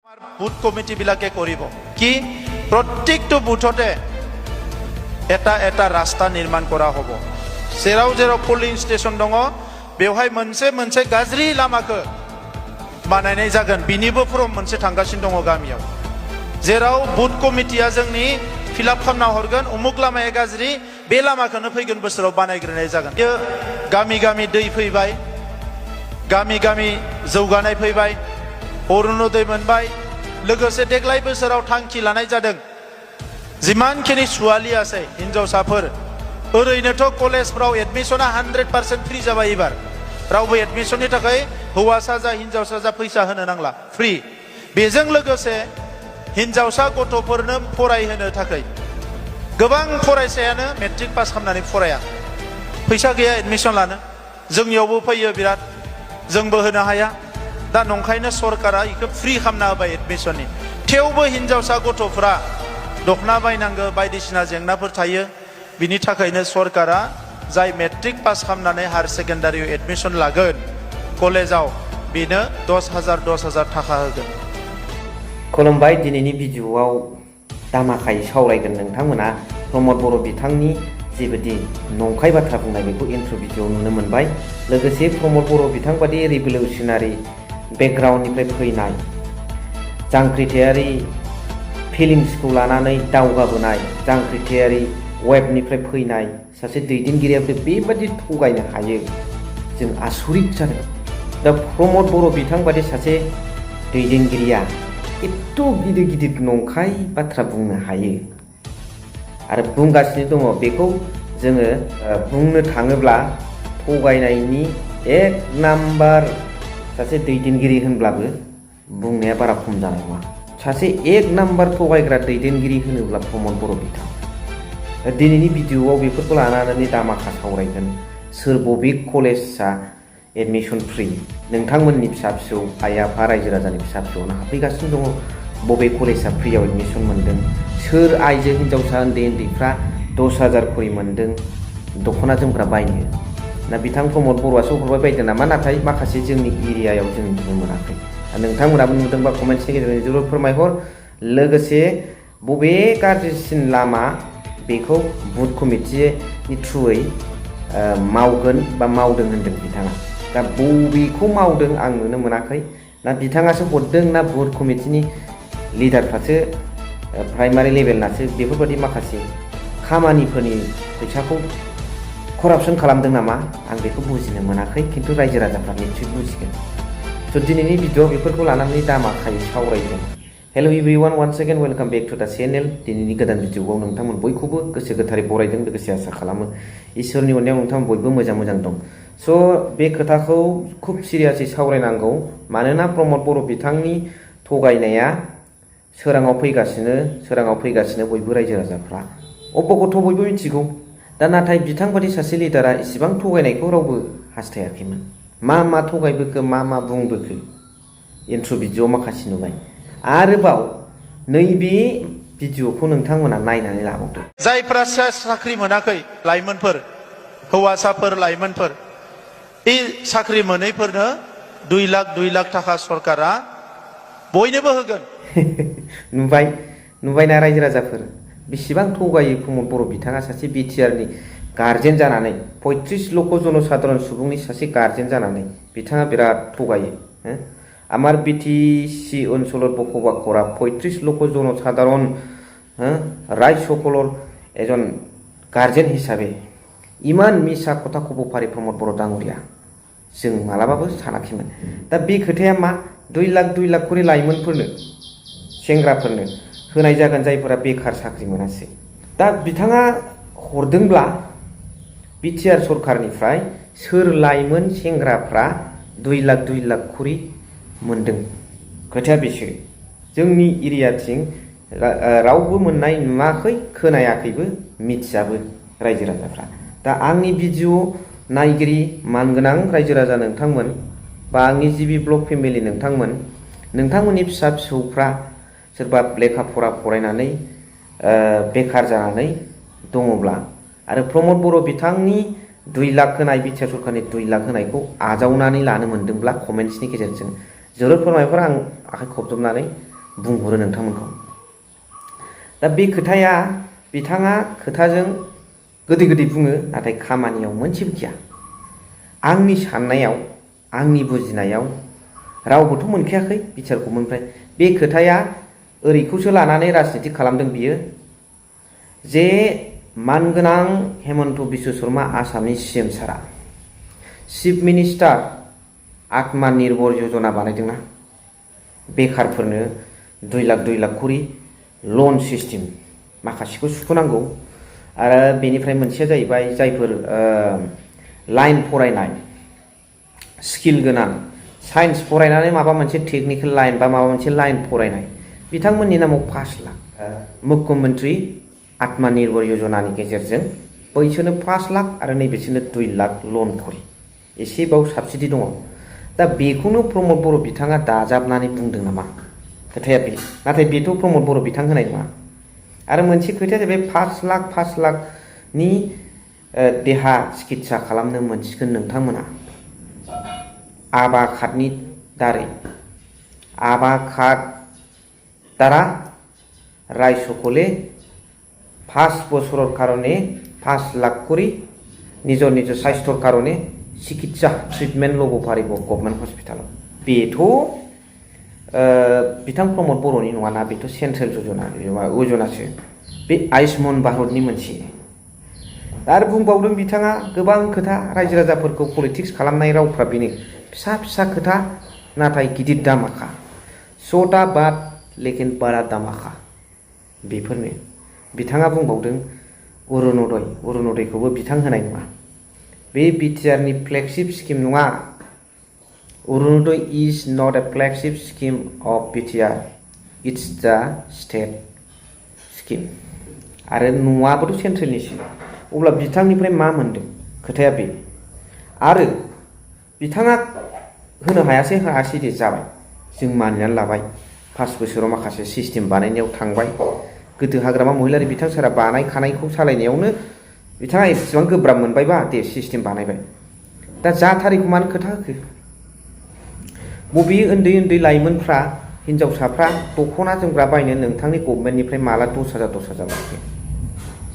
Booth committee বিলাকে কৰিব কি প্ৰত্যেকটো বুথতে এটা ৰাস্তা নিৰ্মাণ কৰা হ'ব जेराव পলিং স্টেশন दङ बेवहाय मोनसे गाज्रि लामाखौ बानायनाय जागोन बिनिबो फर्म मोनसे थांगासिनो दङ गामियाव जेराव बुथ कमिटिया जोंनि फिलआप खालामना हरगोन उमुक लामाया गाज्रि बे लामाखौनो फैगोन बोसोराव बानायग्रोनाय जागोन गामि गामि दै फैबाय गामि गामि जौगानाय फैबाय अरुणोदय मोनबाय लोगोसे देग्लाय बोसोराव थांखि लानाय जादों जिमानखिनि सुवालि আছে हिनजावसाफोर ओरैनोथ' कलेजफ्राव एडमिशना 100% फ्रि जाबाय एबार रावबो एडमिशननि थाखाय हौवासा जा हिनजावसा जा फैसा होनो नांला फ्रि बेजों लोगोसे हिनजावसा गथ'फोरनो फरायहोनो थाखाय गोबां फरायसायानो मेट्रिक पास खालामनानै फराया फैसा गैया एडमिशन लानो जोंनियावबो फैयो बिराद जोंबो होनो हाया दा नंखायनो सरकारा इखौ फ्रि खालामना होबाय एडमिशननि थेवबो हिनजावसा गथ'फोरा दखना बायनांगौ बायदिसिना जेंनाफोर थायो बिनि थाखायनो सरकारा जाय मेट्रिक पास खालामनानै हायर सेकेन्डारियाव एडमिशन लागोन कलेजाव बेनो 10,000 थाखा होगोन खुलुमबाय दिनैनि भिडिअआव दामाखायै सावरायगोन नोंथांमोना प्रमद बर' बिथांनि जेबायदि नंखाय बाथ्रा बुंनाय बेखौ इन्ट्र भिडिअआव नुनो मोनबाय लोगोसे प्रमद बर' बिथां बादि रिभलिउसनारि बेकग्राउन्डनिफ्राय फैनाय जांख्रिथायारि फिलिंसखौ लानानै दावगाबोनाय जांख्रिथायारि वेबनिफ्राय फैनाय सासे दैदेनगिरियाबो बेबादि थगायनो हायो जों आसरित जादों दा प्रमद बर' बिथां बादि सासे दैदेनगिरिया एथ' गिदिर गिदिर नंखाय बाथ्रा बुंनो हायो आरो बुंगासिनो दङ बेखौ जोङो बुंनो थाङोब्ला थगायनायनि एक नाम्बार सासे दैदेनगिरि होनब्लाबो बुंनाया बारा खम जानाय नङा सासे एक नाम्बार थगायग्रा दैदेनगिरि होनोब्ला प्रमद बर' बिथां दिनैनि भिडिअआव बेफोरखौ लानानै दामाखा सावरायगोन सोर बबे कलेजआ एडमिशन फ्रि नोंथांमोननि फिसा फिसौ आइ आफा रायजो राजानि फिसा फिसौनो हाबफैगासिनो दङ बबे कलेजआ फ्रियाव एडमिशन मोन्दों सोर आइजो हिनजावसा उन्दै उन्दैफ्रा 10,000 खरि मोन्दों दख'ना जोमग्रा बायनो ना बिथां प्रमद बर'आसो हरबाय बायदों नामा नाथाय माखासे जोंनि एरियायाव जों नुनो मोनाखै नोंथांमोनाबो नुदोंबा कमेन्ट्सनि गेजेरजों जोबोर फोरमायहर लोगोसे बबे गाज्रिसिन लामा बेखौ बुथ कमिटिनि थ्रुयै मावगोन बा मावदों होनदों बिथाङा दा बबेखौ मावदों आं नुनो मोनाखै ना बिथाङासो हरदों ना बुथ कमिटिनि लिडारफ्रासो प्राइमारि लेभेलनासो बेफोरबायदि माखासे खामानिफोरनि फैसाखौ करापसन खालामदों नामा आं बेखौ बुजिनो मोनाखै खिन्थु रायजो राजाफ्रा निश्चय बुजिगोन स' दिनैनि भिडिअ बेफोरखौ लानानै दामाखायै सावरायगोन hello everyone once again welcome back to the channel दिनैनि गोदान भिडिअआव नोंथांमोन बयखौबो गोसो गोथारै बरायदों लोगोसे आसा खालामो इसोरनि अननायाव नोंथांमोन बयबो मोजां दं स' बे खोथाखौ खुब सिरियासै सावरायनांगौ मानोना प्रमद बर' बिथांनि थगायनाया सोराङाव फैगासिनो बयबो रायजो राजाफ्रा अबगथ' बयबो मिथिगौ दा नाथाय बिथां बादि सासे लिडारा इसिबां थगायनायखौ रावबो हास्थायाखैमोन मा थगायबोखो मा बुंबोखो इन्ट्र भिडिअआव माखासे नुबाय आरोबाव नैबे भिडिअखौ नोंथांमोना नायनानै लाबावदो जायफ्रा साख्रि मोनाखै लाइमोनफोर हौवासाफोर लाइमोनफोर बे साख्रि मोनैफोरनो 2 लाख थाखा सरकारा बयनोबो होगोन नुबायना रायजो राजाफोर बेसेबां थगायो प्रमद बर' बिथाङा सासे बिटिआरनि गार्जेन जानानै 35 लक्ष जनसाधारण सुबुंनि सासे गार्जेन जानानै बिथाङा बिराद थगायो আমার বিটিসি অঞ্চলৰ বসবাস কৰা 35 লক্ষ জনসাধাৰণ ৰাইজসকলৰ এজন গাৰ্জেন হিচাপে ইমান মিছা কথা ক'ব পাৰে प्रमद बर' ডাঙৰীয়া जों मालाबाबो सानाखैमोन दा बे खोथाया मा 2 लाख खरि लाइमोनफोरनो सेंग्राफोरनो होनाय जागोन जायफोरा बेकार साख्रि मोनासै दा बिथाङा हरदोंब्ला बिटिआर सरकारनिफ्राय सोर लाइमोन सेंग्राफ्रा 2 लाख खरि मोनदों खोथाया बेसो जोंनि एरियाथिं रावबो मोननाय नुवाखै खोनायाखैबो मिथियाबो रायजो राजाफ्रा दा आंनि भिडिअ नायगिरि मानगोनां रायजो राजा नोंथांमोन बा आंनि जिबि ब्लग फेमिलि नोंथांमोननि फिसा फिसौफ्रा सोरबा लेखा फरा फरायनानै बेकार जानानै दङब्ला आरो प्रमद बर' बिथांनि 2 लाख होनाय बिटिआर सरकारनि 2 लाख होनायखौ आजावनानै लानो मोनदोंब्ला कमेन्ट्सनि गेजेरजों जोबोर फोरमायहर आं आखाइ खबजबनानै बुंहरो नोंथांमोनखौ। दा बे खोथाया बिथाङा खोथाजों गोदै गोदै बुङो, नाथाय खामानियाव मोनसेबो गैया। आंनि साननायाव, आंनि बुजिनायाव रावबोथ' मोनखायाखै बिटिआरखौमोननिफ्राय। बे खोथाया ओरैखौसो लानानै राजनिति खालामदों बियो जे मानगोनां हेमन्त बिश्व शर्मा आसामनि CM सारा चिफ मिनिस्टार आत्मा निर्भर यजना बानायदोंना, बेखारफोरनो 2 लाख करि लन सिस्टेम माखासेखौ सुख'नांगौ। आरो बेनिफ्राय मोनसेया जाहैबाय जायफोर लाइन फरायनाय स्किल गोनां, साइन्स फरायनानै माबा मोनसे टेकनिकेल लाइन बा माबा मोनसे लाइन फरायनाय, बिथांमोननि नामाव 5 लाख मुख्यमन्त्रि आत्मा निर्भर यजनानि गेजेरजों बैसोरनो 5 लाख आरो नैबेसोरनो 2 लाख लन करि एसेबाव साबसिडि दङ। दा बेखौनो प्रमद बर' बिथाङा दाजाबनानै बुंदों नामा खोथाया बे। नाथाय बेथ' प्रमद बर' बिथां होनाय नङा। आरो मोनसे खोथाया जाहैबाय 5 लाखनि देहा सिकित्सा खालामनो मोनसिगोन नोंथांमोना आबा कार्डनि दारै। आबा कार्ड দ্বারা রায় সকলে 5 বছরের কারণে 5 লাখ করে নিজ নিজ স্বাস্থ্যর কারণে চিকিৎসা ট্রিটমেন্ট লব পারিব गभर्नमेंट हस्पिटालाव। बेथ' बिथां प्रमद बर'नि नङाना, बेथ' सेन्ट्रेल यजनासो, बे आयुष्मान भारतनि मोनसे। आरो बुंबावदों बिथाङा गोबां खोथा, रायजो राजाफोरखौ पलिटिक्स खालामनाय रावफ्रा बेनो फिसा फिसा खोथा नाथाय गिदिर दामाखा। छोटा बात लेकिन बड़ा दामाखा। बेफोरनो बिथाङा बुंबावदों अरुणोदयखौबो बिथां होनाय नङा। बे बिटिआरनि फ्लेगशिप स्किम नङा। Arunodaya is not a flagship scheme of BTR, it's the state scheme. आरो न'आबोथ' सेन्ट्रेलनिसो। अब्ला बिथांनिफ्राय मा मोनदों खोथाया बे। आरो बिथाङा होनो हायासै दे जाबाय, जों मानिनानै लाबाय। 5 बोसोराव माखासे सिस्टेम बानायनायाव थांबाय। गोदो हाग्रामा महिलारि बिथां सारा बानायखानायखौ सालायनायावनो बिथाङा एसेबां गोब्राब मोनबायबा दे सिस्टेम बानायबाय। दा जाथारिखौ मानो खोथा होखो? बबे उन्दै उन्दै लाइमोनफ्रा, हिन्जावसाफ्रा दख'ना जोमग्रा बायनो नोंथांनि गभर्नमेन्टनिफ्राय माला 10,000 मोनखो?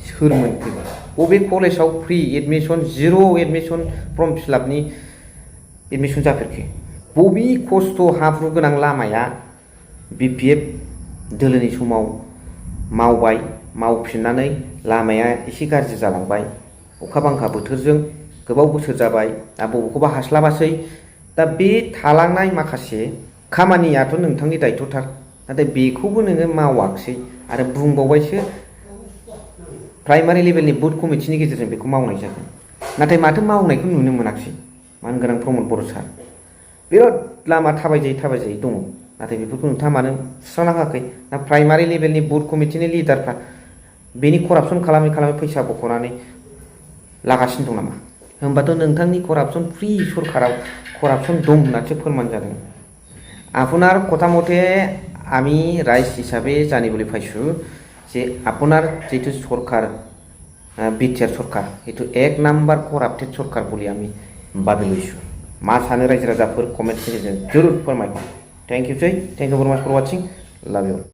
सोर मोनखो? बबे कलेजाव फ्रि एडमिसन, 0 एडमिसन फर्म फिलापनि एडमिसन जाफेरखो? बबे खस्थ' हाब्रु गोनां लामाया BPF दोलोनि समाव मावबाय, मावफिननानै लामाया एसे गाज्रि जालांबाय, अखा बांखा बोथोरजों गोबाव बोसोर जाबाय, दा बबेखौबा हास्लाबासै। दा बे थालांनाय माखासे खामानियाथ' नोंथांनि दायथ'थार, नाथाय बेखौबो नोङो मावाखिसै। आरो बुंबावबायसो प्राइमारि लेभेलनि बुथ कमिटिनि गेजेरजों बेखौ मावनाय जागोन। नाथाय माथो मावनायखौ नुनो मोनाखिसै मानगोनां प्रमद बर' सार। बिराद लामा थाबायजायै दङ, नाथाय बेफोरखौ नोंथाङा मानो सुस्रांना होआखै? ना प्राइमारि लेभेलनि बुथ कमिटिनि लिडारफ्रा बेनि करापसन खालामै फैसा बख'नानै लागासिनो दं नामा? होमबाथ' नोंथांनि करापसन फ्रि सरकाराव करापसन दं होननानैसो फोरमान जादों। আপনার কথা মতে আমি রাইজ হিসাবে জানিবলৈ পাইছো যে আপনার যেটো সরকার বিটিআর সরকার এটো 1 নাম্বার कराप्टेड সরকার বলে আমি ভাবি লইছো। मा सानो रायजो राजाफोर कमेन्टनि गेजेरजों जरुर फोरमायहर। Thank you very much for watching. Love you.